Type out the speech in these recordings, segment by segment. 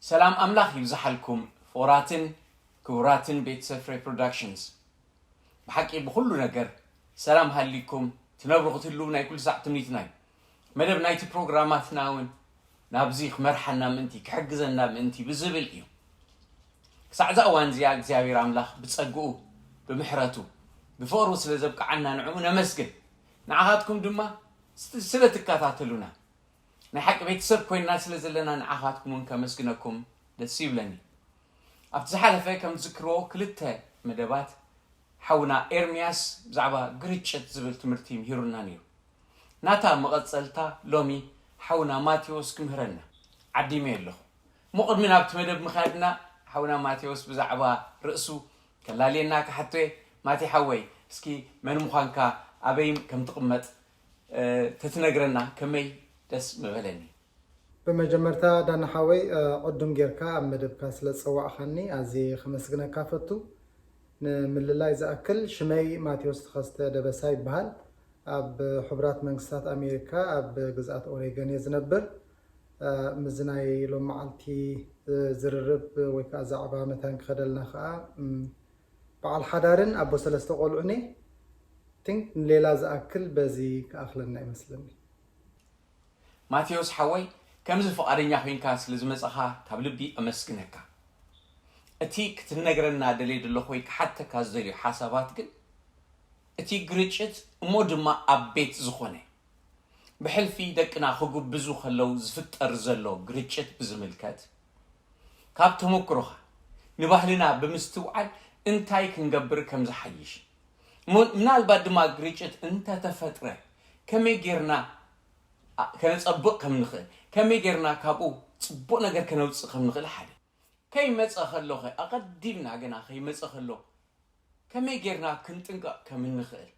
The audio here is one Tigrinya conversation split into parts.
ሰላም ኣምላኽ ይብዝሓልኩም ፍቑራትን ክቡራትን ቤተሰብ ፍሬ ፕሮዳክሽንስ። ብሓቂ ብኹሉ ነገር ሰላም ሃሊኩም ትነብሩ ክትህልው ናይ ኩሉ ሳዕ ትምኒትና እዩ። መደብ ናይቲ ፕሮግራማትና እውን ናብዚ ክመርሓና ምእንቲ ክሕግዘና ምእንቲ ብዝብል እዩ። ክሳዕ እዛ እዋን እዚኣ እግዚኣብሔር ኣምላኽ ብጸግኡ ብምሕረቱ ብፍቕሩ ስለ ዘብቅዓና ንዕኡ ነመስግን። ንዓኻትኩም ድማ ስለ ትከታተሉና ናይ ሓቂ ቤተሰብ ኮይንና ስለ ዘለና ንዓኻትኩም እውን ከመስግነኩም ደስ ይብለኒ። ኣብቲ ዝሓለፈ ከም ትዝክርዎ ክልተ መደባት ሓውና ኤርምያስ ብዛዕባ ግርጭት ዝብል ትምህርቲ ምሂሩና ነይሩ። ናታ መቐጸልታ ሎሚ ሓውና ማቴዎስ ክምህረና ዓዲመ ኣለኹ። እሞ ቅድሚ ናብቲ መደብ ምኻድና ሓውና ማቴዎስ ብዛዕባ ርእሱ ከላልየና ክሓቶ እየ። ማቴ ሓወይ እስኪ መን ምዃንካ ኣበይ ከም ትቕመጥ ተትነግረና ከመይ ደስ ምበለኒ። ብመጀመርታ ዳና ሓወይ ዕዱም ጌርካ ኣብ መደብካ ስለ ዝፀዋዕኻኒ ኣዝየ ከመስግነካ ፈቱ። ንምልላይ ዝኣክል ሽመይ ማቴዎስ ተኸስተ ደበሳ ይበሃል። ኣብ ሕቡራት መንግስታት ኣሜሪካ ኣብ ግዝኣት ኦሬገን እየ ዝነብር። ምዚ ናይ ሎም መዓልቲ ዝርርብ ወይ ከዓ ዛዕባ መታን ክኸደልና ከዓ በዓል ሓዳርን ኣቦ ሰለስተ ቆልዑን እየ። ቲንክ ንሌላ ዝኣክል በዚ ክኣኽለና ይመስለኒ። ማቴዎስ ሓወይ ከምዚ ፍቓደኛ ኮይንካ ስለ ዝመጻኻ ካብ ልቢ ኣመስግነካ። እቲ ክትነግረና ደልየ ዘለኹ ወይ ክሓተካ ዝደልዮ ሓሳባት ግን እቲ ግርጭት እሞ ድማ ኣብ ቤት ዝኾነ ብሕልፊ ደቅና ክጉብዙ ከለዉ ዝፍጠር ዘሎ ግርጭት ብዝምልከት ካብ ተመክሮኻ ንባህልና ብምስትውዓል እንታይ ክንገብር ከም ዝሓይሽ ምናልባት ድማ ግርጭት እንተተፈጥረ ከመይ ጌርና ከነፀብቕ ከም ንኽእል ከመይ ጌርና ካብኡ ፅቡቕ ነገር ከነውፅእ ከም ንኽእል ሓደ ከይመፀ ከሎ ኣቐዲምና ገና ከይመፀ ከሎ ከመይ ጌርና ክንጥንቀቕ ከም እንኽእል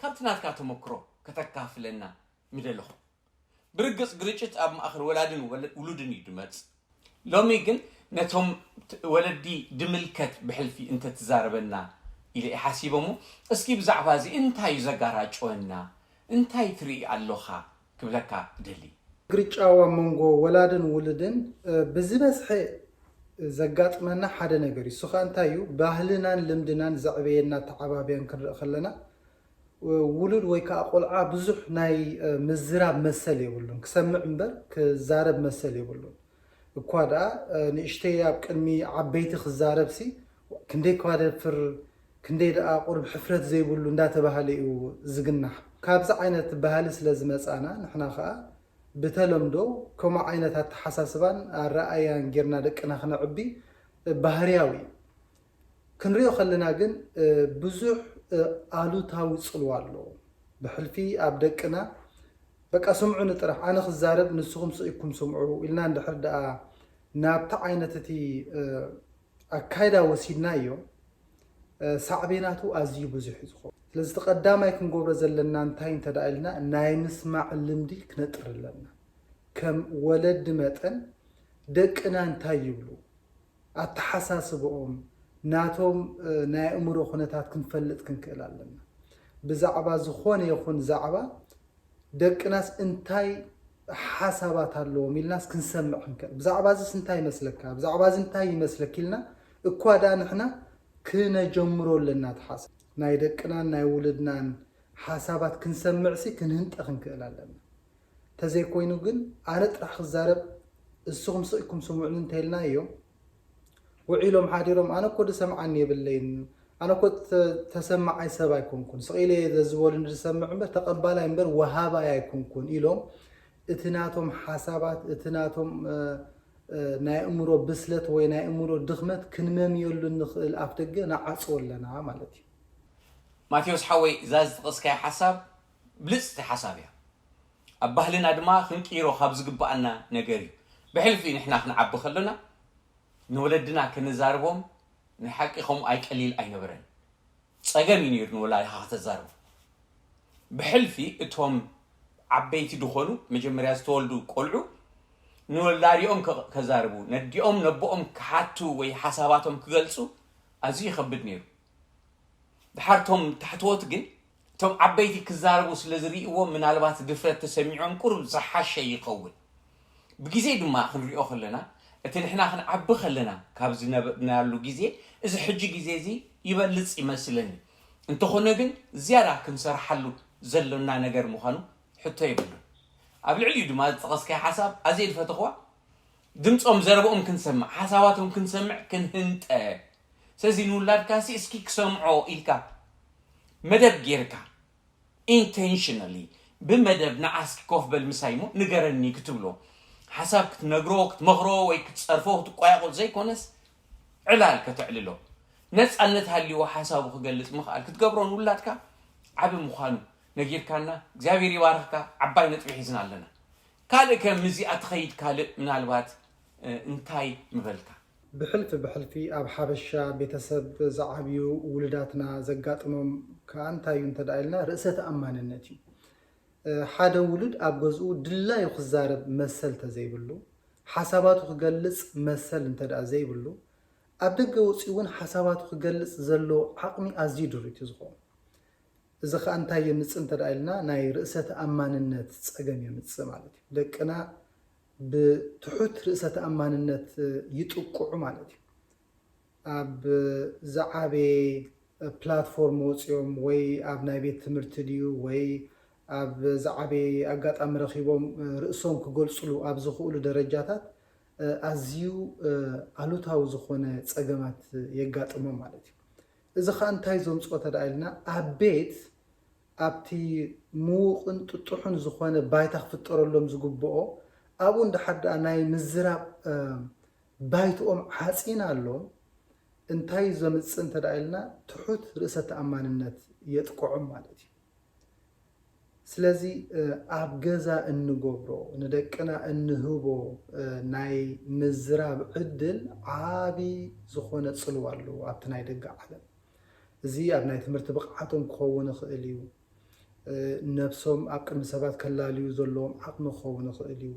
ካብቲ ናትካ ተመክሮ ከተካፍለና ምደለኹ። ብርግፅ ግርጭት ኣብ ማእኸል ወላድን ውሉድን እዩ ድመፅ። ሎሚ ግን ነቶም ወለዲ ድምልከት ብሕልፊ እንተትዛረበና ኢለ እየ ሓሲበ እሞ እስኪ ብዛዕባ እዚ እንታይ እዩ ዘጋራጭወና እንታይ ትርኢ ኣሎኻ ክብለካ እደሊ። ግርጫው ኣብ መንጎ ወላድን ውሉድን ብዝበዝሐ ዘጋጥመና ሓደ ነገር እዩ። እሱ ከዓ እንታይ እዩ? ባህልናን ልምድናን ዘዕበየና ኣተዓባብያን ክንርኢ ከለና ውሉድ ወይ ከዓ ቆልዓ ብዙሕ ናይ ምዝራብ መሰል የብሉን። ክሰምዕ እምበር ክዛረብ መሰል የብሉን። እኳ ደኣ ንእሽተይ ኣብ ቅድሚ ዓበይቲ ክዛረብሲ ክንደይ እኳ ደፍር ክንደይ ደኣ ቁሩብ ሕፍረት ዘይብሉ እንዳተባሃለ እዩ ዝግናሕ። ካብዚ ዓይነት ባህሊ ስለ ዝመጻና ንሕና ከኣ ብተለምዶ ከምኡ ዓይነት ኣተሓሳስባን ኣረኣእያን ጌርና ደቅና ክነዕቢ ባህርያዊ እዩ። ክንሪኦ ከለና ግን ብዙሕ ኣሉታዊ ፅልዋ ኣለዎ። ብሕልፊ ኣብ ደቅና በቃ ስምዑኒ ጥራሕ ኣነ ክዛረብ ንስኹም ስኢኩም ስምዑ ኢልና እንድሕር ደኣ ናብቲ ዓይነት እቲ ኣካይዳ ወሲድናዮ ሳዕቤናቱ ኣዝዩ ብዙሕ እዩ ዝኸውን። ስለዚ እቲ ቀዳማይ ክንገብሮ ዘለና እንታይ እንተ ደኣ ኢልና ናይ ምስማዕ ልምዲ ክነጥሪ ኣለና። ከም ወለዲ መጠን ደቅና እንታይ ይብሉ ኣተሓሳስብኦም ናቶም ናይ ኣእምሮ ኩነታት ክንፈልጥ ክንክእል ኣለና። ብዛዕባ ዝኾነ ይኹን ዛዕባ ደቅናስ እንታይ ሓሳባት ኣለዎም ኢልናስ ክንሰምዕ ክንክእል። ብዛዕባ እዚስ እንታይ ይመስለካ፣ ብዛዕባ እዚ እንታይ ይመስለክ ኢልና እኳ ደኣ ንሕና ክነጀምሮ ኣለና። እቲ ሓሳብ ናይ ደቅናን ናይ ውልድናን ሓሳባት ክንሰምዕሲ ክንህንጠ ክንክእል ኣለና። ተዘይኮይኑ ግን ኣነ ጥራሕ ክዛረብ እስኹም ስቕ ኢልኩም ስምዑኒ እንተኢልናዮም ውዒሎም ሓዲሮም ኣነ እኮ ዝሰምዓኒ የብለይን ኣነ እኮ ተሰማዓይ ሰብ ኣይኮንኩን ስቕ ኢለ እየ ዘዝበሉኒ ዝሰምዕ እምበር ተቐባላይ እምበር ወሃባይ ኣይኮንኩን ኢሎም እቲ ናቶም ሓሳባት እቲ ናቶም ናይ እምሮ ብስለት ወይ ናይ እምሮ ድኽመት ክንመምየሉ እንኽእል ኣፍ ደገ ንዓፅዎ ኣለና ማለት እዩ። ማቴዎስ ሓወይ እዛ ዝጠቐስካያ ሓሳብ ብልፅቲ ሓሳብ እያ። ኣብ ባህልና ድማ ክንቅይሮ ካብ ዝግባኣና ነገር እዩ። ብሕልፊ ንሕና ክንዓቢ ከለና ንወለድና ከነዛርቦም ናይ ሓቂ ከምኡ ኣይቀሊል ኣይነበረን። ፀገም እዩ ነይሩ ንወላዲኻ ከተዛርቦ። ብሕልፊ እቶም ዓበይቲ ዝኾኑ መጀመርያ ዝተወልዱ ቆልዑ ንወላዲኦም ከዛርቡ ነዲኦም ነቦኦም ክሓቱ ወይ ሓሳባቶም ክገልፁ ኣዝዩ ይኸብድ ነይሩ። ድሓር እቶም ታሕተዎት ግን እቶም ዓበይቲ ክዛረቡ ስለ ዝርእይዎም ምናልባት ድፍረት ተሰሚዖም ቁሩብ ዝሓሸ ይኸውን። ብግዜ ድማ ክንሪኦ ከለና እቲ ንሕና ክንዓቢ ከለና ካብ ዝነበርናሉ ግዜ፣ እዚ ሕጂ ግዜ እዚ ይበልጽ ይመስለኒ። እንተኾነ ግን ዝያዳ ክንሰርሓሉ ዘሎና ነገር ምዃኑ ሕቶ የብሉን። ኣብ ልዕሊኡ ድማ ዝጠቐስካዮ ሓሳብ ኣዝየ ዝፈተኽዋ፣ ድምጾም ዘረብኦም ክንሰምዕ፣ ሓሳባቶም ክንሰምዕ ክንህንጠ። ስለዚ ንውላድካሲ እስኪ ክሰምዖ ኢልካ መደብ ጌርካ፣ ኢንቴንሽናሊ ብመደብ ንዓ እስኪ ኮፍ በል ምሳይ እሞ ንገረኒ ክትብሎ፣ ሓሳብ ክትነግሮ፣ ክትመኽሮ ወይ ክትጸርፎ ክትቋየቖ ዘይኮነስ፣ ዕላል ከተዕልሎ፣ ነጻነት ሃልይዎ ሓሳቡ ክገልጽ ምኽኣል ክትገብሮ ንውላድካ ዓቢ ምዃኑ ነጊርካና፣ እግዚኣብሔር ይባርኽካ። ዓባይ ነጥቢ ሒዝና ኣለና። ካልእ ከ ምስዚኣ ትኸይድ ካልእ ምናልባት እንታይ ምበልካ? ብሕልፊ ብሕልፊ ኣብ ሓበሻ ቤተሰብ ዝዓብዩ ውሉዳትና ዘጋጥሞም ከዓ እንታይ እዩ እንተ ደኣ ኢልና፣ ርእሰ ተኣማንነት እዩ። ሓደ ውሉድ ኣብ ገዝኡ ድላዩ ክዛረብ መሰል ተዘይብሉ፣ ሓሳባቱ ክገልጽ መሰል እንተ ደኣ ዘይብሉ፣ ኣብ ደገ ወጺኡ እውን ሓሳባቱ ክገልጽ ዘለዎ ዓቕሚ ኣዝዩ ድሩት እዩ ዝኸውን። እዚ ኸኣ እንታይ የምጽእ እንተ ደኣ ኢልና፣ ናይ ርእሰ ተኣማንነት ጸገም የምጽእ ማለት እዩ። ደቅና ብትሑት ርእሰ ተኣማንነት ይጥቅዑ ማለት እዩ። ኣብ ዝዓበየ ፕላትፎርም ወጺኦም ወይ ኣብ ናይ ቤት ትምህርቲ ድዩ ወይ ኣብ ዝዓበየ ኣጋጣሚ ረኺቦም ርእሶም ክገልጽሉ ኣብ ዝኽእሉ ደረጃታት ኣዝዩ ኣሉታዊ ዝኾነ ጸገማት የጋጥሞም ማለት እዩ። እዚ ኸኣ እንታይ ዘምጽኦ ተደኣ ኢልና፣ ኣብ ቤት ኣብቲ ምዉቕን ጥጡሕን ዝኾነ ባይታ ክፍጠረሎም ዝግብኦ፣ ኣብኡ እንድሓር ደኣ ናይ ምዝራብ ባይትኦም ዓጺና ኣሎ፣ እንታይ ዘምጽእ እንተ ደኣ ኢልና፣ ትሑት ርእሰ ተኣማንነት የጥቅዖም ማለት እዩ። ስለዚ ኣብ ገዛ እንገብሮ፣ ንደቅና እንህቦ ናይ ምዝራብ ዕድል ዓቢ ዝኾነ ጽልዋ ኣለዎ ኣብቲ ናይ ደገ ዓለም። እዚ ኣብ ናይ ትምህርቲ ብቕዓቶም ክኸውን ይኽእል እዩ። ነብሶም ኣብ ቅድሚ ሰባት ከላልዩ ዘለዎም ዓቕሚ ክኸውን ይኽእል እዩ።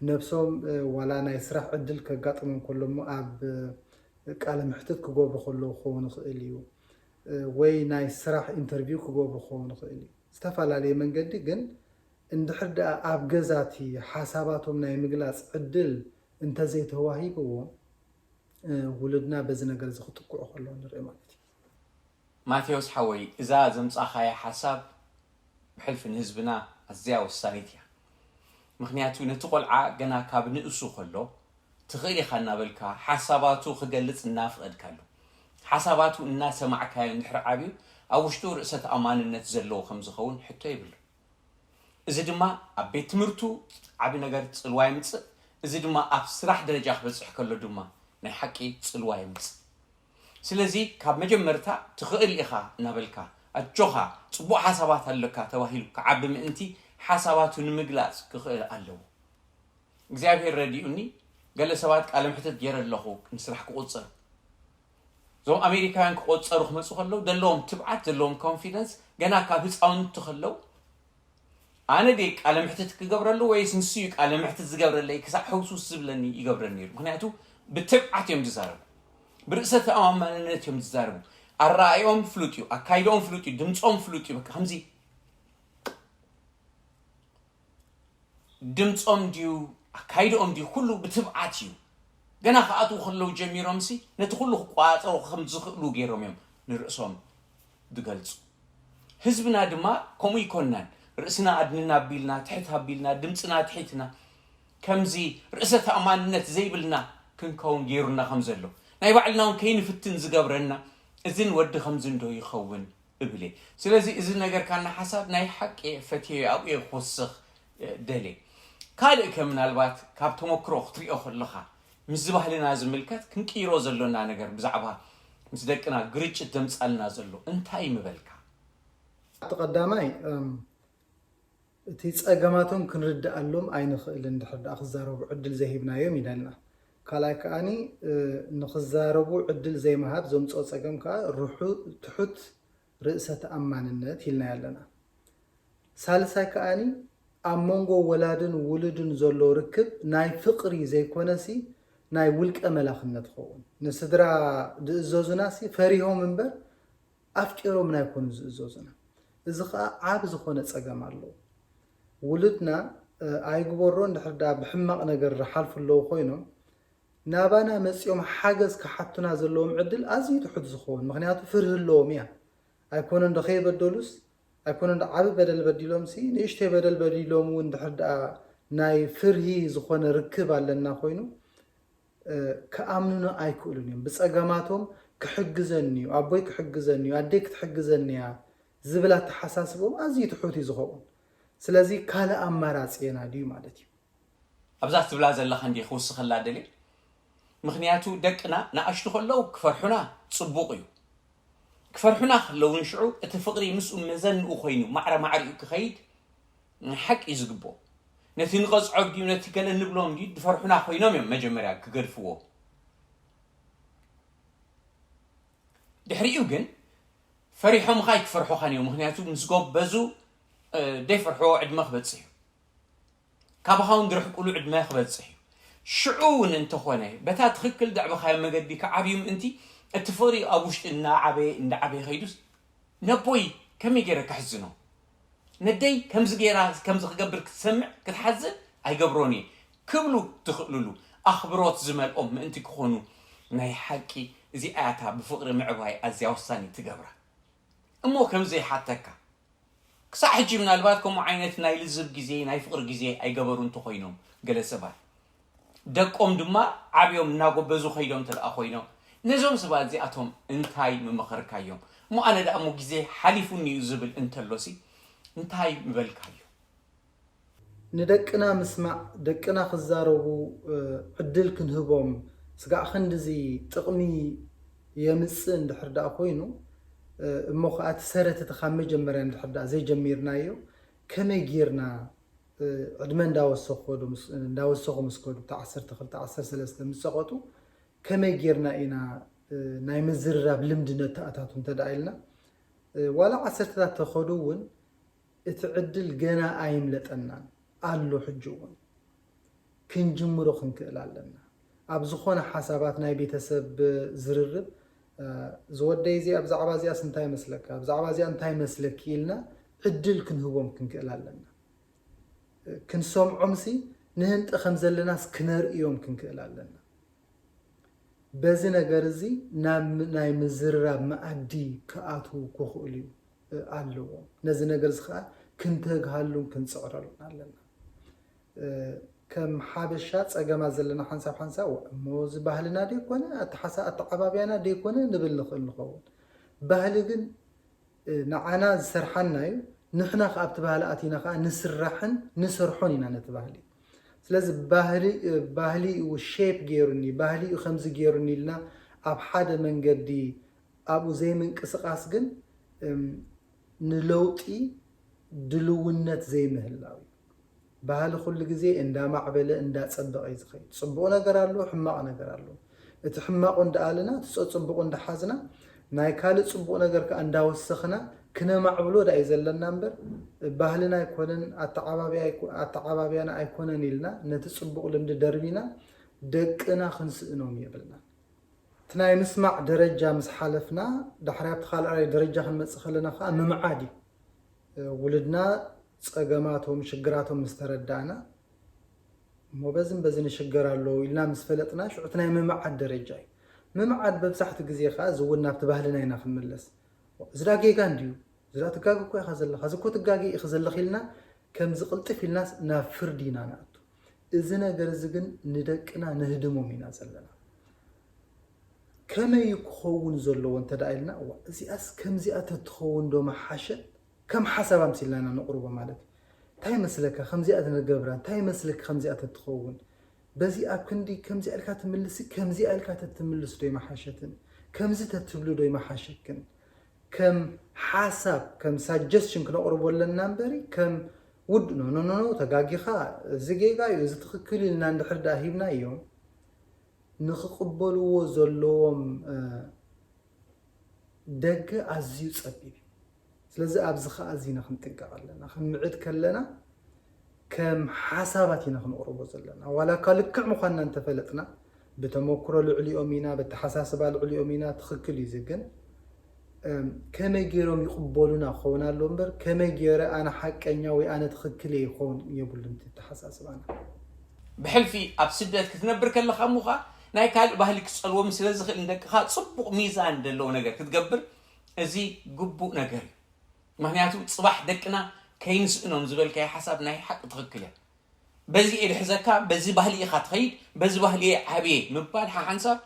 ነብሶም ዋላ ናይ ስራሕ ዕድል ከጋጥሞም ከሎ እሞ ኣብ ቃለ መሕትት ክገብሩ ከለዉ ክኸውን ይኽእል እዩ። ወይ ናይ ስራሕ ኢንተርቪው ክገብሩ ክኸውን ይኽእል እዩ። ዝተፈላለየ መንገዲ ግን እንድሕር ደኣ ኣብ ገዛ እቲ ሓሳባቶም ናይ ምግላፅ ዕድል እንተዘይተዋሂብዎም ውሉድና በዚ ነገር እዚ ክጥቅዑ ከለዉ ንርኢ ማለት እዩ። ማቴዎስ ሓወይ፣ እዛ ዘምጻኻያ ሓሳብ ብሕልፊ ንህዝብና ኣዝያ ወሳኒት እያ። ምኽንያቱ ነቲ ቆልዓ ገና ካብ ንእሱ ከሎ ትኽእል ኢኻ እናበልካ ሓሳባቱ ክገልጽ እናፍቐድካሉ፣ ሓሳባቱ እናሰማዕካዮ እንድሕር ዓብዩ ኣብ ውሽጡ ርእሰ ተኣማንነት ዘለዎ ከም ዝኸውን ሕቶ የብሉን። እዚ ድማ ኣብ ቤት ትምህርቱ ዓቢ ነገር ጽልዋ የምጽእ። እዚ ድማ ኣብ ስራሕ ደረጃ ክበጽሕ ከሎ ድማ ናይ ሓቂ ጽልዋ የምጽእ። ስለዚ ካብ መጀመርታ ትኽእል ኢኻ እናበልካ ኣጆኻ ጽቡቕ ሓሳባት ኣለካ ተባሂሉ ክዓቢ ምእንቲ ሓሳባቱ ንምግላጽ ክኽእል ኣለዎ። እግዚኣብሔር ረዲኡኒ ገለ ሰባት ቃለ ምሕተት ገይረ ኣለኹ ንስራሕ ክቑጸሩ። እዞም ኣሜሪካውያን ክቆጸሩ ክመፁ ከለዉ ዘለዎም ትብዓት ዘለዎም ኮንፊደንስ ገና ካብ ህፃውንቲ ከለዉ ኣነ ደ ቃለ ምሕትት ክገብረሉ ወይስ ንሱ እዩ ቃለ ምሕትት ዝገብረለይ ክሳዕ ሕውሱስ ዝብለኒ ይገብረኒ ነይሩ። ምክንያቱ ብትብዓት እዮም ዝዛረቡ፣ ብርእሰ ተኣማማንነት እዮም ዝዛረቡ። ኣረኣእኦም ፍሉጥ እዩ፣ ኣካይድኦም ፍሉጥ እዩ፣ ድምፆም ፍሉጥ እዩ። በቃ ከምዚ ድምፆም ድዩ ኣካይድኦም ድዩ ኩሉ ብትብዓት እዩ። ገና ክኣትዉ ከለዉ ጀሚሮምሲ ነቲ ኩሉ ክቆፃፀሩ ከም ዝኽእሉ ገይሮም እዮም ንርእሶም ዝገልፁ። ህዝብና ድማ ከምኡ ይኮንናን። ርእስና ኣድንና ኣቢልና፣ ትሕት ኣቢልና፣ ድምፅና ትሒትና፣ ከምዚ ርእሰ ተኣማንነት ዘይብልና ክንከውን ገይሩና ከም ዘሎ ናይ ባዕልና እውን ከይንፍትን ዝገብረና እዝን ወዲ ከምዚ እንዶ ይኸውን እብል እየ። ስለዚ እዚ ነገርካና ሓሳብ ናይ ሓቂ እየ፣ ፈትየዮ ኣብኡ እየ ክወስኽ ደልየ። ካልእ ከ ምናልባት ካብ ተመክሮ ክትሪኦ ከለኻ ምስዚ ባህልና ዝምልከት ክንቅይሮ ዘሎና ነገር ብዛዕባ ምስ ደቅና ግርጭት ዘምጻልና ዘሎ እንታይ ምበልካ? እቲ ቀዳማይ እቲ ጸገማቶም ክንርድኣሎም ኣይንኽእልን እንድሕር ደኣ ክዛረቡ ዕድል ዘይሂብናዮም ኢለና። ካልኣይ ከኣኒ ንኽዛረቡ ዕድል ዘይምሃብ ዘምጽኦ ጸገም ከኣ ርሑ ትሑት ርእሰ ተኣማንነት ኢልናዮ ኣለና። ሳልሳይ ከኣኒ ኣብ መንጎ ወላድን ውሉድን ዘሎ ርክብ ናይ ፍቕሪ ዘይኮነሲ ናይ ውልቀ መላኽነት ኸውን። ንስድራ ድእዘዙናሲ ፈሪሆም እምበር ኣፍቂሮም ናይኮኑ ዝእዘዙና። እዚ ኸኣ ዓቢ ዝኾነ ጸገም ኣለዎ። ውሉድና ኣይግበሮ እንድሕር ደኣ ብሕማቕ ነገር ዝሓልፉ ኣለዉ ኮይኖም ናባና መፂኦም ሓገዝ ክሓቱና ዘለዎም ዕድል ኣዝዩ ትሑት ዝኸውን፣ ምክንያቱ ፍርሂ ኣለዎም እያ። ኣይኮነን ዶ ከይበደሉስ፣ ኣይኮነን ዶ ዓቢ በደል በዲሎም ሲ፣ ንእሽተይ በደል በዲሎም እውን ድሕር ደኣ ናይ ፍርሂ ዝኾነ ርክብ ኣለና ኮይኑ፣ እ፣ ክኣምኑና ኣይክእሉን እዮም። ብጸገማቶም ክሕግዘኒ እዩ፣ ኣቦይ ክሕግዘኒ እዩ፣ ኣደይ ክትሕግዘኒ እያ ዝብል ኣተሓሳስቦም ኣዝዩ ትሑት እዩ ዝኸውን። ስለዚ ካልእ ኣማራጺ የናድዩ ማለት እዩ። ኣብዛ ትብላ ዘለኻ እንዲ ክውስኸላ ደልየ። ምኽንያቱ ደቅና ንኣሽቱ ከለዉ ክፈርሑና ጽቡቕ እዩ። ክፈርሑና ከለውን ሽዑ እቲ ፍቕሪ ምስኡ መዘንኡ ኮይኑ ማዕረ ማዕሪኡ ክኸይድ ሓቂ እዩ ዝግብኦ። ነቲ ንቐጽዖ ድዩ ነቲ ገለ ንብሎም ድዩ ዝፈርሑና ኮይኖም እዮም መጀመርያ ክገድፍዎ። ድሕሪኡ ግን ፈሪሖምኻ ኣይክፈርሑኻን እዮም። ምኽንያቱ ምስ ጎበዙ ደይፈርሕዎ ዕድመ ክበጽሕ እዩ። ካባኻ እውን ዝርሕቁሉ ዕድመ ክበጽሕ እዩ። ሽዑ እውን እንተኾነ በታ ትኽክል ዘዕበኻዮ መገዲ ክዓብዩ ምእንቲ እቲ ፍቕሪ ኣብ ውሽጢ እናዓበየ እናዓበየ ከይዱስ ነቦይ ከመይ ገይረ ከሕዝኖ? ነደይ ከምዚ ገይራ ከምዚ ክገብር ክትሰምዕ ክትሓዝን ኣይገብሮን እየ ክብሉ ትኽእልሉ ኣኽብሮት ዝመልኦም ምእንቲ ክኾኑ ናይ ሓቂ እዚኣታ ብፍቕሪ ምዕባይ ኣዝያ ወሳኒ ትገብራ። እሞ ከምዚ ይሓተካ፣ ክሳዕ ሕጂ ምናልባት ከምኡ ዓይነት ናይ ልዝብ ግዜ ናይ ፍቕሪ ግዜ ኣይገበሩ እንተኾይኖም ገለ ሰባት ደቆም ድማ ዓብዮም እናጎበዙ ከይዶም እንተ ደኣ ኮይኖም ነዞም ሰባት እዚኣቶም እንታይ ምመኸርካዮም? እሞ ኣነ ደኣ እሞ ግዜ ሓሊፉኒ እዩ ዝብል እንተሎሲ እንታይ ምበልካዮ? ንደቅና ምስማዕ፣ ደቅና ክዛረቡ ዕድል ክንህቦም፣ ስጋዕ ክንድዚ ጥቕሚ የምጽእ እንድሕር ደኣ ኮይኑ፣ እሞ ኸኣ እቲ ሰረት እቲ ካብ መጀመርያ እንድሕር ደኣ ዘይጀሚርናዮ፣ ከመይ ጌርና ዕድመ እንዳወሰኹ ከዱ ምስ- እንዳወሰኹ ምስ ከዱ፣ እቲ ዓሰርተ ክልተ ዓሰርተ ሰለስተ ምስ ጸቐጡ፣ ከመይ ጌርና ኢና ናይ ምዝርራብ ልምዲ ነተኣታቱ እንተ ደኣ ኢልና፣ ዋላ ዓሰርተታት ተኸዱ እውን እቲ ዕድል ገና ኣይምለጠናን ኣሎ። ሕጂ እውን ክንጅምሮ ክንክእል ኣለና። ኣብ ዝኾነ ሓሳባት ናይ ቤተሰብ ዝርርብ፣ ዝወደይ እዚኣ ብዛዕባ እዚኣስ እንታይ ይመስለካ፣ ብዛዕባ እዚኣ እንታይ ይመስለኪ ኢልና ዕድል ክንህቦም ክንክእል ኣለና። ክንሰምዖምሲ ንህንጠ ከም ዘለናስ ክነርእዮም ክንክእል ኣለና። በዚ ነገር እዚ ናብ ናይ ምዝርራብ መኣዲ ክኣትዉ ክኽእሉ እዩ ኣለዎም። ነዚ ነገር እዚ ከዓ ክንተግሃሉን ክንፅዕረሉን ኣለና። ከም ሓበሻ ፀገማት ዘለና ሓንሳብ ሓንሳብ እሞ እዚ ባህልና ደይኮነ ኣተሓሳ ኣተዓባብያና ደይኮነ ንብል ንኽእል ንኸውን። ባህሊ ግን ንዓና ዝሰርሓና እዩ። ንሕና ከ ኣብቲ ባህሊ ኣቲና ከኣ ንስራሕን ንሰርሖን ኢና ነቲ ባህሊ። ስለዚ ባህሊ ባህሊ ሼፕ ገይሩኒ፣ ባህሊ ከምዚ ገይሩኒ ኢልና ኣብ ሓደ መንገዲ ኣብኡ ዘይምንቅስቃስ ግን ንለውጢ ድልውነት ዘይምህላው እዩ። ባህሊ ኩሉ ግዜ እንዳማዕበለ እንዳጸበቐ እዩ ዝኸይድ። ጽቡቕ ነገር ኣሎ፣ ሕማቕ ነገር ኣሎ። እቲ ሕማቑ እንዳኣልና እቲ ጸጽቡቑ እንዳሓዝና ናይ ካልእ ጽቡቕ ነገር ከኣ እንዳወሰኽና ክነማዕብሎ ዳ እዩ ዘለና እምበር ባህልና ኣይኮነን ኣተዓባብያ ኣይኮ- ኣተዓባብያና ኣይኮነን ኢልና ነቲ ጽቡቕ ልምዲ ደርቢና ደቅና ክንስእኖም የብልና። እቲ ናይ ምስማዕ ደረጃ ምስ ሓለፍና ዳሕራይ ኣብቲ ካልኣይ ደረጃ ክንመጽእ ከለና ከኣ ምምዓድ እዩ። ውሉድና ጸገማቶም ሽግራቶም ምስ ተረዳእና እሞ በዝን በዝን ይሽገር ኣለዉ ኢልና ምስ ፈለጥና ሽዑ እቲ ናይ ምምዓድ ደረጃ እዩ። ምምዓድ በብዛሕቲ ግዜ ከኣ እዚ እውን ናብቲ ባህልና ኢና ክንምለስ። እዚ ዳ ጌጋ እንድዩ፣ እዚ ዳ ትጋገ እኮ ኢኻ ዘለኻ፣ እዚ እኮ ትጋገ ኢኺ ዘለኺ ኢልና ከምዚ ቅልጥፍ ኢልና ናብ ፍርዲ ኢና ንኣቱ። እዚ ነገር እዚ ግን ንደቅና ነህድሞም ኢና ዘለና። ከመይ እዩ ክኸውን ዘለዎ እንተ ደኣ ኢልና እዋ እዚኣስ ከምዚኣ ተትኸውን ዶ መሓሸት ከም ሓሳብ ኣምሲልና ኢና ነቕርቦ ማለት እዩ። እንታይ ይመስለካ ከምዚኣ ተነገብራ እንታይ ይመስለኪ ከምዚኣ ተትኸውን በዚ ኣብ ክንዲ ከምዚኣ ኢልካ ትምልሲ ከምዚኣ ኢልካ ተትምልስ ዶ ይመሓሸትን ከምዚ ተትብሉ ዶ ይመሓሸክን ከም ሓሳብ ከም ሳጀስሽን ክነቕርቦ ኣለና እምበሪ ከም ውድ ኖ ኖ ኖ ተጋጊኻ እዚ ጌጋ እዩ እዚ ትኽክል ኢልና እንድሕር ደኣ ሂብና እዮም ንኽቕበልዎ ዘለዎም ደገ ኣዝዩ ጸቢብ እዩ። ስለዚ ኣብዚ ኸኣ እዚ ኢና ክንጥንቀቕ ኣለና። ክንምዕድ ከለና ከም ሓሳባት ኢና ክንቕርቦ ዘለና። ዋላ እኳ ልክዕ ምዃንና እንተፈለጥና ብተመክሮ ልዕሊኦም ኢና፣ በተሓሳስባ ልዕሊኦም ኢና፣ ትኽክል እዩ እዚ ግን ከመይ ገይሮም ይቕበሉና ክኸውን ኣሎ እምበር ከመይ ገይረ ኣነ ሓቀኛ ወይ ኣነ ትኽክል እየ ይኸውን የብሉን እቲ ኣተሓሳስባና። ብሕልፊ ኣብ ስደት ክትነብር ከለኻ እሞ ኸኣ ናይ ካልእ ባህሊ ክጸልዎም ስለ ዝኽእል ንደቅኻ ጽቡቕ ሚዛን ዘለዎ ነገር ክትገብር፣ እዚ ግቡእ ነገር እዩ። ምኽንያቱ ጽባሕ ደቅና ከይንስእኖም ዝበልካዮ ሓሳብ ናይ ሓቂ ትኽክል እያ። በዚ እየ ድሕዘካ፣ በዚ ባህሊ ኢኻ ትኸይድ፣ በዚ ባህሊ እየ ዓብየ ምባል ሓሓንሳብ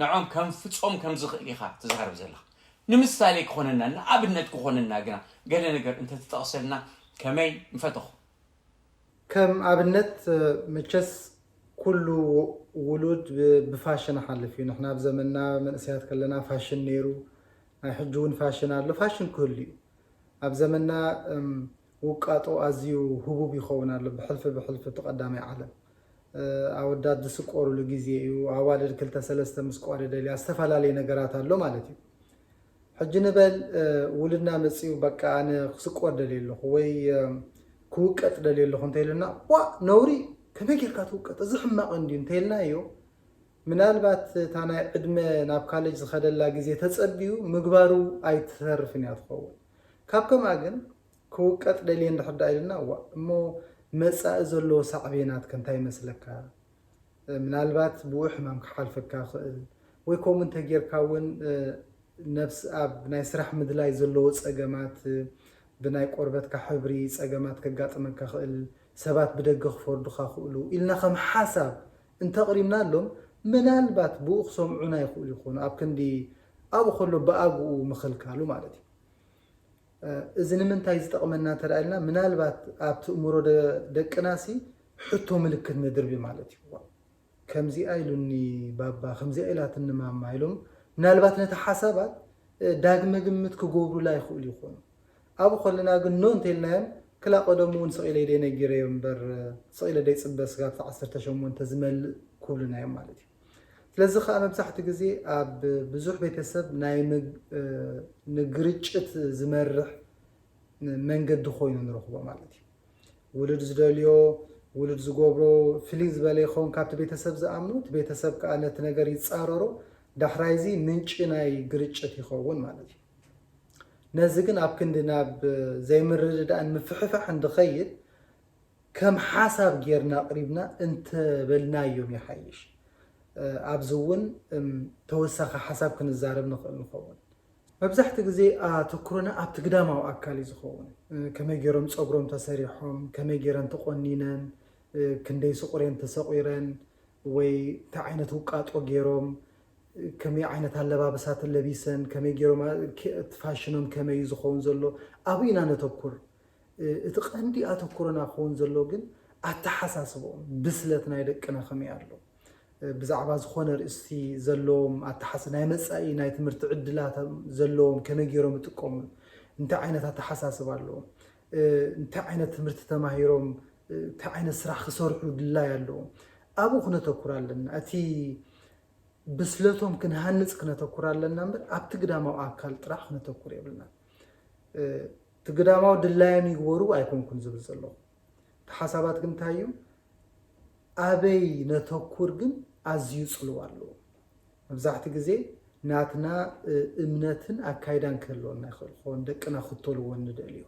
ንዖም ከም ፍጾም ከም ዝኽእል ኢኻ ትዛረብ ዘለኻ። ንምሳሌ ክኾነና፣ ንኣብነት ክኾነና ግና ገለ ነገር እንተትጠቕሰልና ከመይ ምፈተኹ። ከም ኣብነት መቸስ ኩሉ ውሉድ ብፋሽን ሓልፍ እዩ። ንሕና ኣብ ዘመንና መንእሰያት ከለና ፋሽን ነይሩ፣ ናይ ሕጂ እውን ፋሽን ኣሎ። ፋሽን ክህሉ እዩ። ኣብ ዘመንና ውቃጦ ኣዝዩ ህቡብ ይኸውን ኣሎ። ብሕልፊ ብሕልፊ እቲ ቀዳማይ ዓለም ኣወዳት ዝስቆሩሉ ግዜ እዩ። ኣዋልድ ክልተ ሰለስተ ምስ ቆረ ደልያ ዝተፈላለየ ነገራት ኣሎ ማለት እዩ። ሕጂ ንበል ውልድና መፅኡ በቃ ኣነ ክስቆር ደልየ ኣለኹ ወይ ክውቀጥ ደልየ ኣለኹ እንተይልና፣ ዋ ነውሪ፣ ከመይ ጌርካ ትውቀጥ፣ እዚ ሕማቕ እንድዩ እንተይልናዮ፣ ምናልባት እታ ናይ ዕድመ ናብ ካሌጅ ዝኸደላ ግዜ ተፀቢዩ ምግባሩ ኣይትተርፍን እያ ትኸውን። ካብ ከምኣ ግን ክውቀጥ ደልየ እንድሕር ደኣ ኢልና፣ ዋ እሞ መፃኢ ዘለዎ ሳዕቤናት ከ እንታይ ይመስለካ? ምናልባት ብኡ ሕማም ክሓልፈካ ይኽእል ወይ ከምኡ እንተጌርካ እውን ነብስ ኣብ ናይ ስራሕ ምድላይ ዘለዎ ፀገማት፣ ብናይ ቆርበትካ ሕብሪ ፀገማት ከጋጥመካ ይኽእል፣ ሰባት ብደገ ክፈርዱኻ ይኽእሉ ኢልና ከም ሓሳብ እንተቕሪብናሎም፣ ምናልባት ብኡ ክሰምዑና ይኽእሉ ይኾኑ። ኣብ ክንዲ ኣብኡ ከሎ ብኣግኡ ምኽልካሉ ማለት እዩ። እዚ ንምንታይ ዝጠቕመና እንተ ኢልና፣ ምናልባት ኣብቲ እምሮ ደቅናሲ ሕቶ ምልክት ነድርቢ ማለት እዩ። ከምዚኣ ኢሉኒ ባባ፣ ከምዚኣ ኢላትኒ ማማ ኢሎም ምናልባት ነቲ ሓሳባት ዳግመ ግምት ክገብሩላ ይኽእሉ ይኾኑ። ኣብኡ ከለና ግን ኖ እንተኢልናዮም፣ ክላ ቀደሙ እውን ስቕ ኢለ ደይ ነጊረዮ እምበር ስቕ ኢለ ደይ ጽበ ስጋብ ዓሰርተ ሸሞንተ ዝመልእ ክብሉና እዮም ማለት እዩ። ስለዚ ከዓ መብዛሕትኡ ግዜ ኣብ ብዙሕ ቤተሰብ ናይ ንግርጭት ዝመርሕ መንገዲ ኮይኑ ንረኽቦ ማለት እዩ። ውሉድ ዝደልዮ፣ ውሉድ ዝገብሮ ፍልይ ዝበለ ይኸውን ካብቲ ቤተሰብ ዝኣምኖ፣ እቲ ቤተሰብ ከዓ ነቲ ነገር ይፃረሮ፣ ዳሕራይዚ ምንጪ ናይ ግርጭት ይኸውን ማለት እዩ። ነዚ ግን ኣብ ክንዲ ናብ ዘይምርድዳእን ምፍሕፋሕን ድኸይድ ከም ሓሳብ ጌርና ኣቕሪብና እንተበልናዮም ይሓይሽ። ኣብዚ እውን ተወሳኺ ሓሳብ ክንዛረብ ንኽእል ንኸውን። መብዛሕትኡ ግዜ ኣተኩሮና ኣብቲ ግዳማዊ ኣካል እዩ ዝኸውን። ከመይ ገይሮም ፀጉሮም ተሰሪሖም፣ ከመይ ገይረን ተቆኒነን፣ ክንደይ ስቑሬን ተሰቂረን፣ ወይ እንታይ ዓይነት ውቃጦ ገይሮም፣ ከመይ ዓይነት ኣለባብሳት ለቢሰን፣ ከመይ ገይሮም፣ እቲ ፋሽኖም ከመይ እዩ ዝኸውን ዘሎ፣ ኣብኡ ኢና ነተኩር። እቲ ቀንዲ ኣተኩሮና ክኸውን ዘሎ ግን ኣተሓሳስቦም፣ ብስለት ናይ ደቅና ከመይ ኣሎ፣ ብዛዕባ ዝኾነ ርእስቲ ዘለዎም ኣተሓስ-፣ ናይ መጻኢ ናይ ትምህርቲ ዕድላት ዘለዎም ከመይ ገይሮም ይጥቀሙሉ፣ እንታይ ዓይነት ኣተሓሳስባ ኣለዎም፣ እንታይ ዓይነት ትምህርቲ ተማሂሮም፣ እንታይ ዓይነት ስራሕ ክሰርሑ ድላይ ኣለዎም፣ ኣብኡ ክነተኩር ኣለና። እቲ ብስለቶም ክንሃንጽ ክነተኩር ኣለና እምበር ኣብቲ ግዳማዊ ኣካል ጥራሕ ክነተኩር የብልና። እቲ ግዳማዊ ድላዮም ይግበሩ ኣይኮንኩን ዝብል ዘለኹ። እቲ ሓሳባት ግን እንታይ እዩ? ኣበይ ነተኩር ግን ኣዝዩ ጽልዋ ኣለዎ። መብዛሕትኡ ግዜ ናትና እምነትን ኣካይዳን ክህልወና ይኽእል ክኸውን፣ ደቅና ክተልዎ ንደልዮ።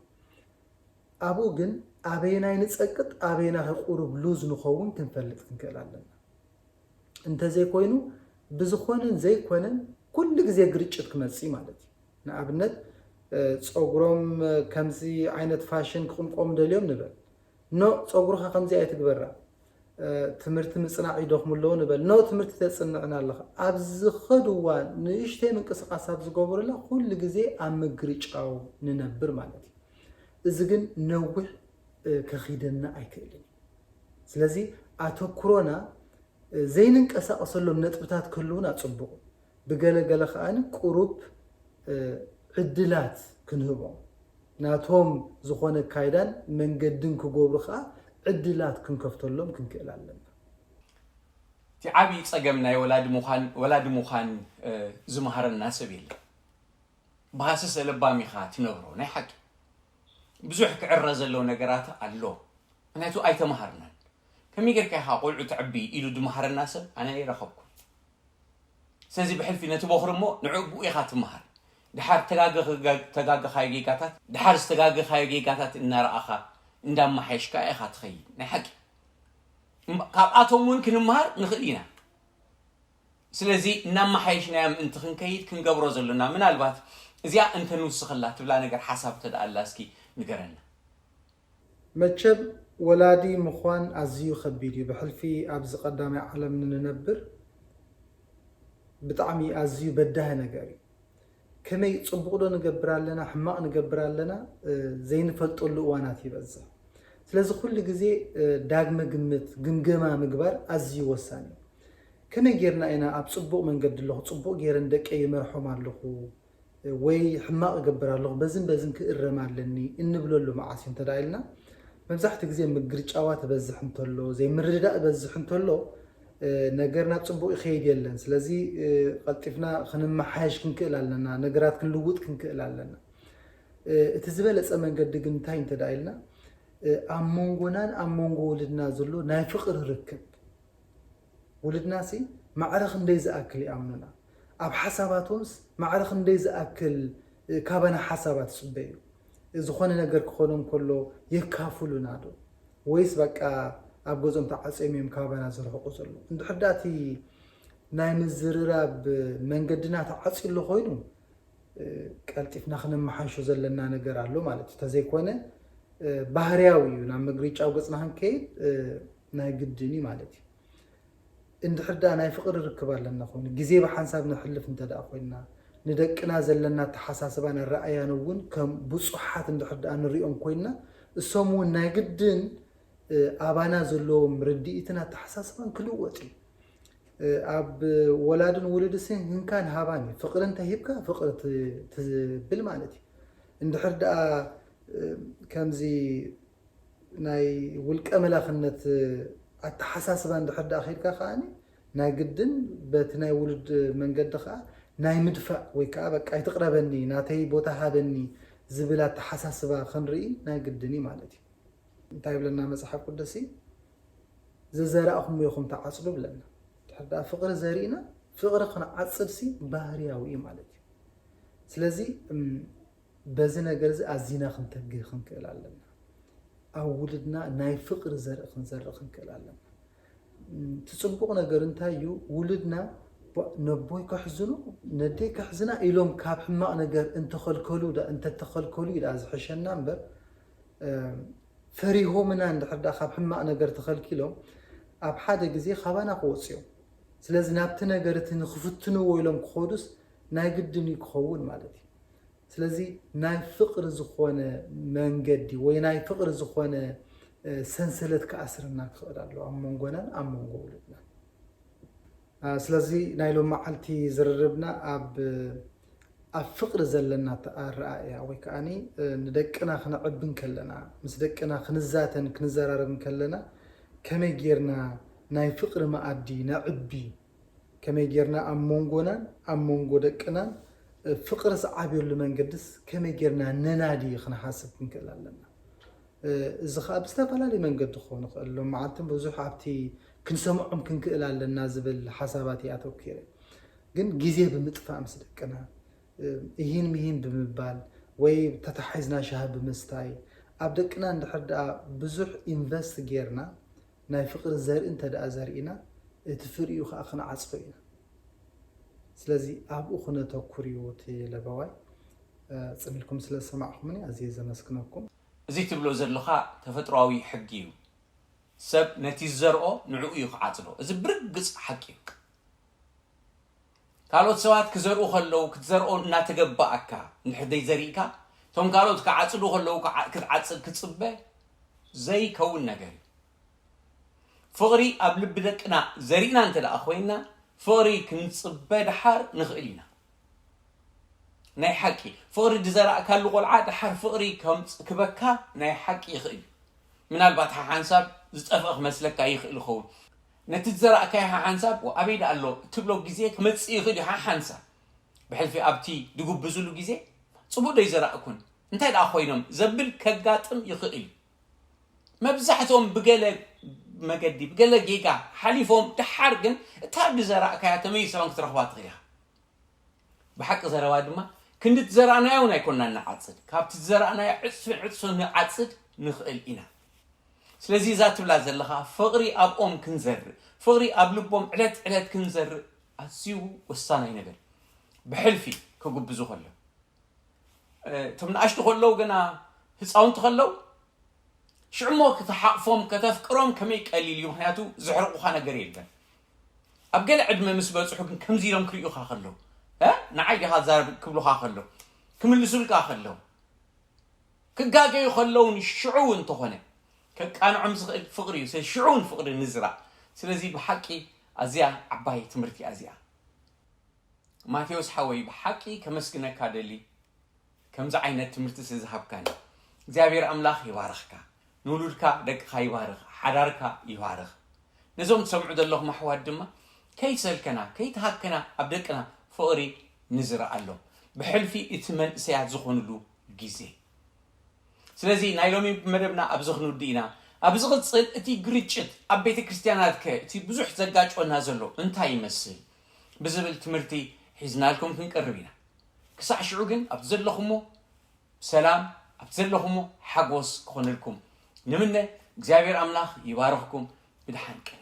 ኣብኡ ግን ኣበየናይ ንጸቅጥ፣ ኣበየናይ ቁሩብ ሉዝ ንኸውን ክንፈልጥ ክንክእል ኣለና። እንተዘይኮይኑ ብዝኾነን ዘይኮነን ኩሉ ግዜ ግርጭት ክመጽእ ማለት እዩ። ንኣብነት ጸጉሮም ከምዚ ዓይነት ፋሽን ክቕምቆም ደልዮም ንበል። ኖ፣ ጸጉርኻ ከምዚ ኣይትግበራ፣ ትምህርቲ ምጽናዕ ይደኽሙ ኣለዉ ንበል። ኖ፣ ትምህርቲ ተጽንዕን ኣለኻ። ኣብ ዝኸድዋ ንእሽተይ ምንቅስቃስ ኣብ ዝገበሩላ ኩሉ ግዜ ኣብ ምግርጫው ንነብር ማለት እዩ። እዚ ግን ነዊሕ ከኺደና ኣይክእልን እዩ። ስለዚ ኣተኩሮና ዘይንንቀሳቀሰሎም ነጥብታት ክህልውና ጽቡቕ፣ ብገለገለ ከኣ ቁሩብ ዕድላት ክንህቦም፣ ናቶም ዝኾነ ካይዳን መንገድን ክገብሩ ከኣ ዕድላት ክንከፍተሎም ክንክእል ኣለና። እቲ ዓብዪ ጸገም ናይ ወላዲ ምዃን፣ ወላዲ ምዃን ዝመሃረና ሰብ የለን። ብሃሰሰ ለባም ኢኻ ትነብሮ፣ ናይ ሓቂ ብዙሕ ክዕረ ዘለዎ ነገራት ኣሎ። ምክንያቱ ኣይተምሃርናን። ከመይ ጌርካ ኢኻ ቆልዑ ተዕቢ ኢሉ ድመሃረና ሰብ ኣነ ኣይረኸብኩን። ስለዚ ብሕልፊ ነቲ ቦኽሪ እሞ ንዕኡ ብኡ ኢኻ ትምሃር። ድሓር ተጋገ-፣ ተጋገኻዮ ጌጋታት፣ ድሓር ዝተጋገኻዮ ጌጋታት እናረኣኻ እንዳመሓየሽካ ኢኻ ትኸይድ። ናይ ሓቂ። እም-፣ ካብኣቶም እውን ክንምሃር ንኽእል ኢና። ስለዚ እናመሓየሽናዮ ምእንቲ ክንከይድ ክንገብሮ ዘሎና፣ ምናልባት እዚኣ እንተንውስኸላ ትብላ ነገር ሓሳብ እንተ ደኣ ኣላ እስኪ ንገረና። መቸም ወላዲ ምዃን ኣዝዩ ከቢድ እዩ። ብሕልፊ ኣብዚ ቀዳማይ ዓለም ንነብር ብጣዕሚ ኣዝዩ በዳሂ ነገር እዩ። ከመይ ጽቡቕ ዶ ንገብር ኣለና፣ ሕማቕ ንገብር ኣለና፣ ዘይንፈልጠሉ እዋናት ይበዝሕ። ስለዚ ኩሉ ግዜ ዳግመ ግምት፣ ግምገማ ምግባር ኣዝዩ ወሳኒ እዩ። ከመይ ጌርና ኢና ኣብ ጽቡቕ መንገዲ ኣለኹ፣ ጽቡቕ ጌረ ንደቀይ ይመርሖም ኣለኹ፣ ወይ ሕማቕ እገብር ኣለኹ፣ በዝን በዝን ክእረም ኣለኒ እንብለሉ መዓስ እዩ እንተ ኢልና፣ መብዛሕትኡ ግዜ ምግርጫዋ ትበዝሕ እንተሎ፣ ዘይምርድዳእ ይበዝሕ እንተሎ፣ ነገር ናብ ጽቡቕ ይኸይድ የለን። ስለዚ ቀልጢፍና ክንመሓየሽ ክንክእል ኣለና፣ ነገራት ክንልውጥ ክንክእል ኣለና። እቲ ዝበለጸ መንገዲ ግን እንታይ እንተ ኢልና፣ ኣብ መንጎናን ኣብ መንጎ ውልድና ዘሎ ናይ ፍቕሪ ርክብ፣ ውልድናሲ ማዕረ ክንደይ ዝኣክል ይኣምኑና፣ ኣብ ሓሳባቶምስ ማዕረ ክንደይ ዝኣክል ካባና ሓሳባት ይጽበዩ፣ ዝኾነ ነገር ክኾኖም ከሎ የካፍሉና ዶ፣ ወይስ በቃ ኣብ ገዝኦም ተዓጽዮም እዮም ካባና ዝርሕቁ ዘለዉ? እንድሕር ደኣ እቲ ናይ ምዝርራብ መንገድና ተዓጽዩ ኣሎ ኮይኑ፣ ቀልጢፍና ክነመሓይሾ ዘለና ነገር ኣሎ ማለት እዩ። እንተዘይኮነ ባህርያዊ እዩ፣ ናብ ምግርጫው ገጽና ክንከይድ ናይ ግድን እዩ ማለት እዩ። እንድሕር ደኣ ናይ ፍቕሪ ርክብ ኣለና ኮይኑ፣ ግዜ ብሓንሳብ ነሕልፍ እንተ ደኣ ኮይንና፣ ንደቅና ዘለና ኣተሓሳስባን ኣረኣያን እውን ከም ብጹሓት እንድሕር ደኣ ንሪኦም ኮይንና፣ እሶም እውን ናይ ግድን ኣባና ዘለዎም ርድኢትን ኣተሓሳስባን ክልወጥ እዩ። ኣብ ወላድን ውሉድስን ህንካን ሃባን እዩ። ፍቕሪ እንተሂብካ ፍቕሪ ትብል ማለት እዩ። እንድሕር ደኣ ከምዚ ናይ ውልቀ መላኽነት ኣተሓሳስባ እንድሕር ደኣ ከይድካ ከዓኒ ናይ ግድን በቲ ናይ ውሉድ መንገዲ ከዓ ናይ ምድፋእ ወይ ከዓ በቃ ኣይትቕረበኒ ናተይ ቦታ ሃበኒ ዝብል ኣተሓሳስባ ክንርኢ ናይ ግድን እዩ ማለት እዩ። እንታይ ይብለና መጽሓፍ ቅዱስ? ዝዘራእኹምዎ ኢኹም ትዓጽዱ ብለና። ድሕር ደኣ ፍቕሪ ዘሪእና ፍቕሪ ክንዓጽድሲ ባህርያዊ እዩ ማለት እዩ። ስለዚ በዚ ነገር እዚ ኣዚና ክንተግህ ክንክእል ኣለና። ኣብ ውሉድና ናይ ፍቕሪ ዘርኢ ክንዘርእ ክንክእል ኣለና። እቲ ጽቡቕ ነገር እንታይ እዩ? ውሉድና ነቦይ ከሕዝኑ ነደይ ከሕዝና ኢሎም ካብ ሕማቕ ነገር እንተኸልከሉ እንተተኸልከሉ እዩ ዝሕሸና እምበር ፈሪሆምና እንድሕር ደኣ ካብ ሕማቕ ነገር ተኸልኪሎም ኣብ ሓደ ግዜ ካባና ክወፁ እዮም። ስለዚ ናብቲ ነገር እቲ ንክፍትንዎ ኢሎም ክኸዱስ ናይ ግድን እዩ ክኸውን ማለት እዩ። ስለዚ ናይ ፍቕሪ ዝኾነ መንገዲ ወይ ናይ ፍቕሪ ዝኾነ ሰንሰለት ክኣስረና ክኽእል ኣለዎ ኣብ መንጎናን ኣብ መንጎ ውሉድናን። ስለዚ ናይ ሎም መዓልቲ ዝርርብና ኣብ ኣብ ፍቕሪ ዘለና ኣረኣእያ ወይ ከዓኒ ንደቅና ክነዕቢ እንከለና ምስ ደቅና ክንዛተን ክንዘራረብ እንከለና ከመይ ጌርና ናይ ፍቕሪ መኣዲ ነዕቢ፣ ከመይ ጌርና ኣብ መንጎናን ኣብ መንጎ ደቅናን ፍቕሪ ዝዓብየሉ መንገድስ ከመይ ጌርና ነናዲ ክንሓስብ ክንክእል ኣለና። እዚ ከዓ ብዝተፈላለየ መንገዲ ክኸውን ይኽእል። ሎም መዓልትን ብዙሕ ኣብቲ ክንሰምዖም ክንክእል ኣለና ዝብል ሓሳባት እየ ኣተኪረ። ግን ግዜ ብምጥፋእ ምስ ደቅና እሂን ምሂን ብምባል ወይ ተታሒዝና ሻሂ ብምስታይ ኣብ ደቅና እንድሕር ደኣ ብዙሕ ኢንቨስት ጌርና ናይ ፍቕሪ ዘርኢ እንተ ደኣ ዘርኢና እቲ ፍሪኡ ከዓ ክንዓፅዶ ኢና። ስለዚ ኣብኡ ክነተኩር እዩ እቲ ለበዋይ። ፅን ኢልኩም ስለ ዝሰማዕኹምኒ ኣዝየ ዘመስግነኩም። እዚ ትብሎ ዘለኻ ተፈጥሮኣዊ ሕጊ እዩ። ሰብ ነቲ ዝዘርኦ ንዕኡ እዩ ክዓጽዶ። እዚ ብርግጽ ሓቂ እዩ። ካልኦት ሰባት ክዘርኡ ከለዉ ክትዘርኦ እናተገባኣካ እንድሕር ዘይዘሪእካ እቶም ካልኦት ክዓጽዱ ከለዉ ክትዓጽድ ክጽበ ዘይከውን ነገር እዩ። ፍቕሪ ኣብ ልቢ ደቅና ዘሪእና እንተ ደኣ ኮይንና ፍቕሪ ክንጽበ ደሓር ንኽእል ኢና። ናይ ሓቂ ፍቕሪ ዝዘራእካሉ ቆልዓ ደሓር ፍቕሪ ከምጽ ክበካ ናይ ሓቂ ይኽእል እዩ። ምናልባት ሓሓንሳብ ዝጠፍአ ክመስለካ ይኽእል ይኸውን። ነቲ ዝዘራእካዮ ሓሓንሳብ ኣበይ ደኣ ኣሎ እትብሎ ግዜ ክመጽእ ይኽእል እዩ። ሓሓንሳብ ብሕልፊ ኣብቲ ድጉብዝሉ ግዜ ጽቡቕ ዶ ይዘራእኩን እንታይ ደኣ ኮይኖም ዘብል ከጋጥም ይኽእል እዩ። መብዛሕትኦም ብገለ መገዲ ብገለ ጌጋ ሓሊፎም ደሓር ግን እታ ድዘራእካያ ተመይሳውን ክትረኽባ ትኽእል ኢኻ። ብሓቂ ዘረባ ድማ ክንዲ ትዘራእናዮ እውን ኣይኮንና ንዓጽድ፣ ካብቲ ዝዘራእናዮ ዕጽፍን ዕጽፍን ንዓጽድ ንኽእል ኢና። ስለዚ እዛ ትብላ ዘለኻ ፍቕሪ ኣብኦም ክንዘርእ፣ ፍቕሪ ኣብ ልቦም ዕለት ዕለት ክንዘርእ ኣዝዩ ወሳናይ ነገር ብሕልፊ ክጉብዙ ከሎ እቶም ንኣሽቱ ከለዉ ገና ህፃውንቲ ከለዉ ሽዕሞ ክትሓቕፎም ከተፍቅሮም ከመይ ቀሊል እዩ። ምክንያቱ ዘሕርቑኻ ነገር የለን። ኣብ ገለ ዕድመ ምስ በፅሑ ግን ከምዚ ኢሎም ክርእዩኻ ከለዉ ንዓይ ዲኻ ዛረብ ክብሉኻ ከለዉ ክምልሱልካ ከለዉ ክጋገዩ ከለውን ሽዑ እንተኾነ ከቃንዖም ዝኽእል ፍቕሪ እዩ። ሽዑ እውን ፍቕሪ ንዝራእ። ስለዚ ብሓቂ ኣዝያ ዓባይ ትምህርቲ ኣዚኣ። ማቴዎስ ሓወይ ብሓቂ ከመስግነካ ደሊ ከምዚ ዓይነት ትምህርቲ ስለ ዝሃብካኒ። እግዚኣብሔር ኣምላኽ ይባርኽካ፣ ንውሉድካ ደቅኻ ይባርኽ፣ ሓዳርካ ይባርኽ። ነዞም ትሰምዑ ዘለኹም ኣሕዋት ድማ ከይሰልከና ከይተሃከና ኣብ ደቅና ፍቕሪ ንዝረኣሎም ብሕልፊ እቲ መንእሰያት ዝኾኑሉ ግዜ። ስለዚ ናይ ሎሚ መደብና ኣብዚ ክንውዲ ኢና። ኣብ ዝቕፅል እቲ ግርጭት ኣብ ቤተ ክርስቲያናት ከ እቲ ብዙሕ ዘጋጭወና ዘሎ እንታይ ይመስል ብዝብል ትምህርቲ ሒዝናልኩም ክንቀርብ ኢና። ክሳዕ ሽዑ ግን ኣብ ዘለኹሞ ሰላም ኣብ ዘለኹሞ ሓጎስ ክኾነልኩም ንምነ። እግዚኣብሔር ኣምላኽ ይባርኽኩም። ብድሓን ቀን